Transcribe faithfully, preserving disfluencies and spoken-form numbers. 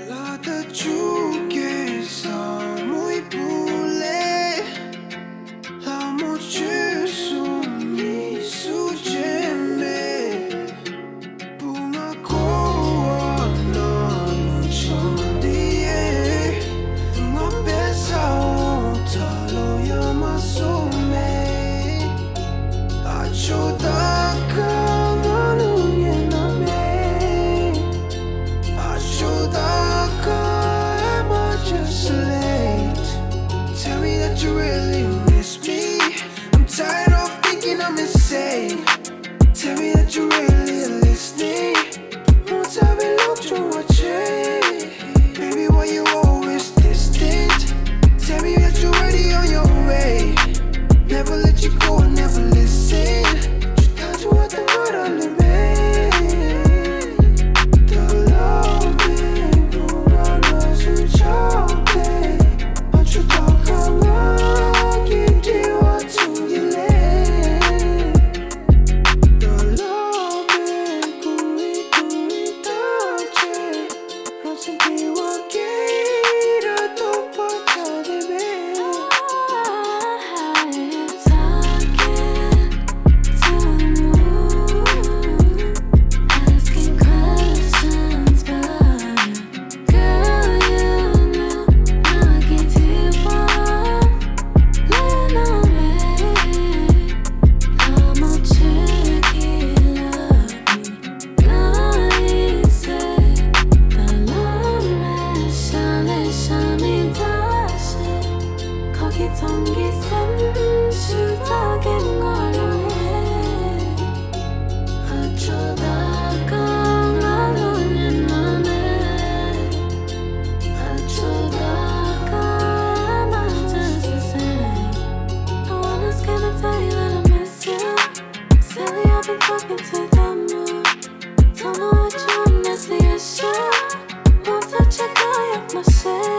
ལ་དྭགས་ཆུ་སྐྱེས་ས་མོ་ཡི་སྦུག་ལས་ལྷ་མོ་ཁྱོད་གསུམ་གཉིས་སུ་མཇལ་མས། སྦུག་ནང་འཁོར་བ་ནང་ལུ་འཁྱམས་ཏེ་ཡང་ང་འབད་སར་འོང་ཐལ་ལོ་ཡང་མ་གསུངས་མས། ཨ་ཇོ་དགའ་དགའ་ང་ལུ་ཉན་ན་མེད། ཨ་ཇོ་དགའ་དགའ, am I just late? Tell me that you really miss me. I'm tired of thinking I'm insane. Tell me that you really listening. Won't I be locked to a chain? Baby, why you always distant? Tell me that you're ready on your way. Never let you go, never listen. 주 타지 않던 거라는 말. 더 loving 불안한 수줍게. 어cu 더 강하게 기대와 tunile. 더 loving 구이 구이 touch. Rushing to a gate, a door for the man. Talking to the moon, asking questions, but girl, you know, I can't do one. Lean on me, I'm a tricky love. Silly, I've been talking to the moon. Don't know what you want, that's the issue. Won't touch a guy on my shit.